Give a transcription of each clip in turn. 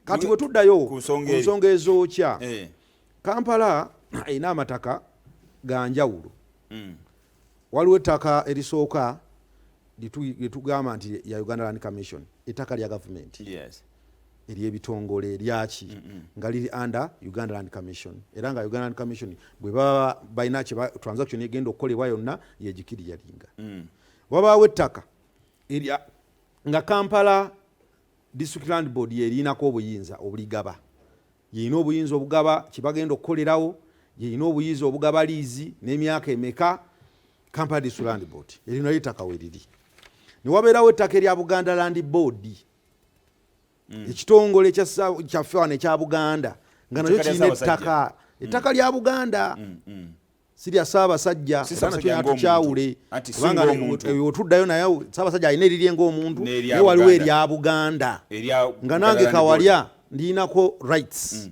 Kati bwe tuddayo Ku ku nsonga eri. nsonga ezookya, Kampala erina amataka ga njawulo. Waliwo ettaka erisooka lyetugamba nti ya Uganda Land Commission, ettaka lya gavumenti eryebitongole eryaki nga liri under Uganda Land Commission, era nga Uganda Land Commission bwe baba balina transaction egenda okukolebwa yonna yegikiriyalinga. Wabaawo ettaka erya nga Kampala District Land Board yerinako obuyinza obuligaba, yeyina obuyinza obugaba kyebagenda okukolerawo, yeyina obuyinza obugaba liizi n'emyaka emeka. Kampala District Land Board erinayo ettaka weriri. Newabeerawo ettaka erya Buganda Land Board, ekitongole kyaffe wano ekya Buganda, nga nakyo Ettaka lya kirina Ssaabasajja. ettaka lya Buganda, si lya Ssaabasajja. Si Era Ssaabasajja nakyo ng'omuntu. tukyawule. Anti si Kubanga ng'omuntu. otuddayo naye Ssaabasajja alina erirye ng'omuntu, N'erya naye waliwo Buganda. erya Buganda Erya nga Buganda nange Land Kawalya ndinako rights.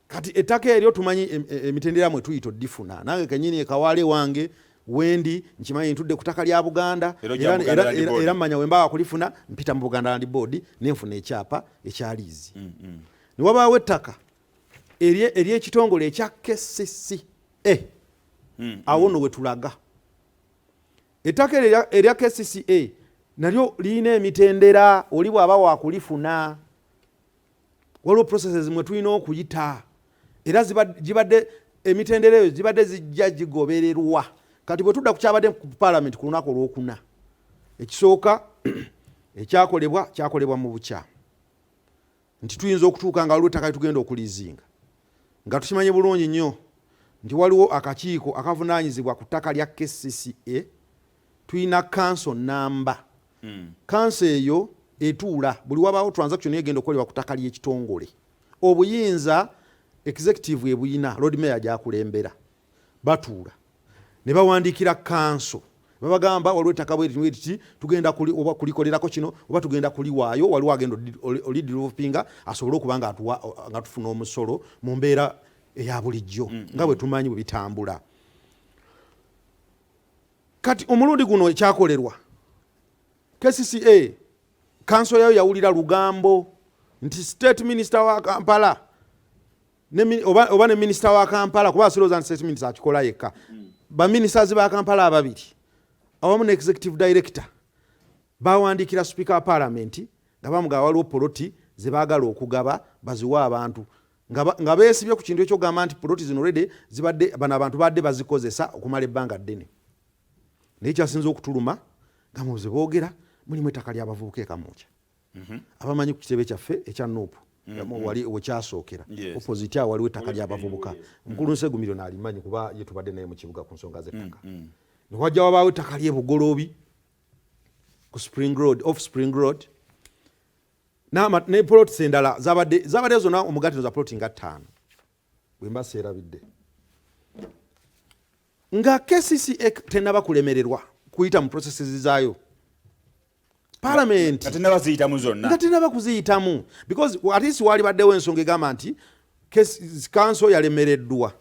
Kati ettaka eryo tumanyi emitendera mwe tuyita odifuna. Nange kenyini ekawale wange wendi nkimanyi ntudde ku ttaka lya Buganda. Era ojja Buganda Land Board. Era mmanya wembawa kulifuna mpita mu Buganda Land Board nenfuna ekyapa ekya liizi. Ne wabaawo ettaka ery'ekitongole ekya KCCA. Awo nno wetulaga ettaka eryo erya KCCA nalyo lirina emitendera. Oli bw'aba wakulifuna, waliwo processes mwe tulina okuyita, era gibadde emitendera eyo zibadde zijja gigobererwa. Kati bwe tudda ku kyabadde ku Parliament ku lunaku olwokuna, ekisooka ekyakolebwa kyakolebwa mu bukyamu, nti tuyinza okutuuka nga waliwo ettaka lyetugenda okulizinga nga tukimanyi bulungi nnyo nti waliwo akakiiko akavunaanyizibwa ku ttaka lya KCCA. Tulina kanso namba, kanso eyo etuula buli wabaawo transaction egenda okukolebwa ku ttaka ly'ekitongole. Obuyinza executive ebuyina, Lord Mayor gyakulembera, batuula ne bawandiikira kanso, babagamba waliwo ettaka bweriti, tugenda oba kulikolerako kino oba tugenda kuliwaayo, waliwo agenda olidevelopinga asobole okuba nga nga tufuna omusolo mu mbeera eya bulijjo nga bwe tumanyi bwe bitambula. Kati omulundi guno ekyakolerwa KCCA, kanso yayo yawulira lugambo nti state minister wa Kampala oba ne minisita wa Kampala, kuba sirowooza nti state minister akikola yekka, baministers ba Kampala ababiri awamu ne executive director bawandiikira speaker wa Parliament nga bamugaba waliwo poloti ze baagala okugaba baziwe abantu, nga beesibye ku kintu ekyogamba nti poloti zino already zibadde bano abantu badde bazikozesa okumala ebbanga ddene. Naye kyasinza okutuluma nga muze boogera mulimu ettaka ly'abavubuka e Kamwokya, abamanyi ku kitebe kyaffe ekya NUP wali wekyasookera, opposite awo waliwo ettaka ly'abavubuka. Mukulu Nsegumiro naalimanyi kuba ye tubadde naye mu kibuga ku nsonga z'ettaka. Newajja wabaawo ettaka ly'e Bugoloobi ku Spring Road, off Spring Road, ne plots endala zabadde zonna omugaati za plot nga ttaano bwe mba seerabidde, nga KCCA tenaba kulemererwa kuyita mu processes zaayo Parliament. Nga tenaba ziyitamu zonna. Nga tenaba kuziyitamu, because at least wali baddewo ensonga egamba nti council yalemereddwa,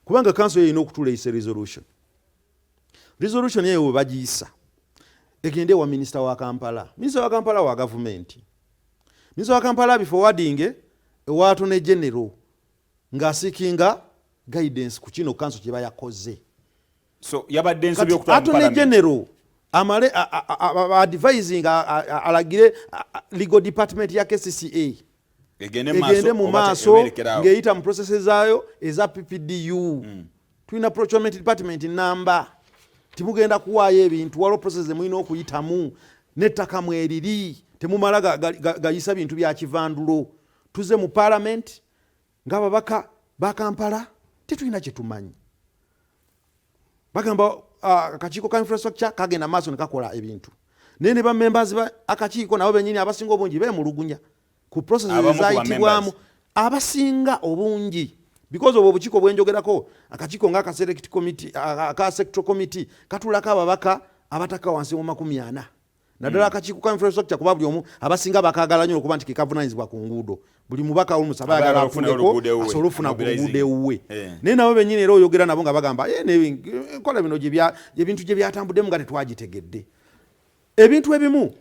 kubanga council erina okutuula eyise resolution. Resolution eyo bwe bagiyisa egende ewa minisita wa Kampala, minisita wa Kampala wa gavumenti, minisita wa Kampala abiforwarding ewa Attorney General ng'aseekinga guidance ku kino council kye bayakoze. So yabadde ensobi Kati okutwala mu Attorney Parliament. General amale advising, alagire legal department ya KCCA egende mu egende mu oba maaso ebeerekeraawo. Ng'eyita mu processes zaayo eza PPDU. Tulina procurement department namba, timugenda kuwaayo ebintu, waliwo process zemulina okuyitamu n'ettaka mweriri, temumala gayisa bintu bya kivandulo. Tuze mu Parliament ng'ababaka ba Kampala tetulina kyetumanyi. Bagamba akakiiko ka infrastructure kagenda maaso ne kakola ebintu, naye ne bamembers ba akakiiko nabo benyini abasinga obungi bemulugunya ku processes Abamu ku ezayitibwamu. ba-members. Abasinga obungi, because obwo obukiiko bwenjogerako, akakiiko nga aka select committee, aka sectoral committee katulako ababaka abataka wansi mu 40, naddala akakiiko ka infrastructure, kuba buli omu abasinga bakagala nnyo okuba nti kekavunanyizibwa ku nguudo. Buli mubaka omusaba Abaagala ayagala okufuna afuneko oluguudo ewuwe, asobole okufuna ku mobilizing. luguudo ewuwe. Naye nabo bennyini era oyogera nabo nga bagamba, "Eh, enkola bino ebintu gye byatambuddemu nga tetwagitegedde." Ebintu ebimu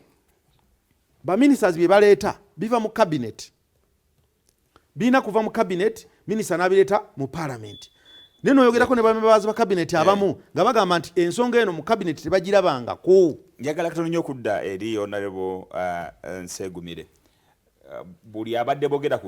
Baministers bye baleeta biva mu cabinet, birina kuva mu cabinet, minisita n'abireeta mu parliament. Naye noyogerako ne bamembers ba cabinet abamu nga bagamba nti ensonga eno mu cabinet tebagirabangako. Njagala katono nnyo okudda eri Honorable Nsegumire. Buli abadde boogera ku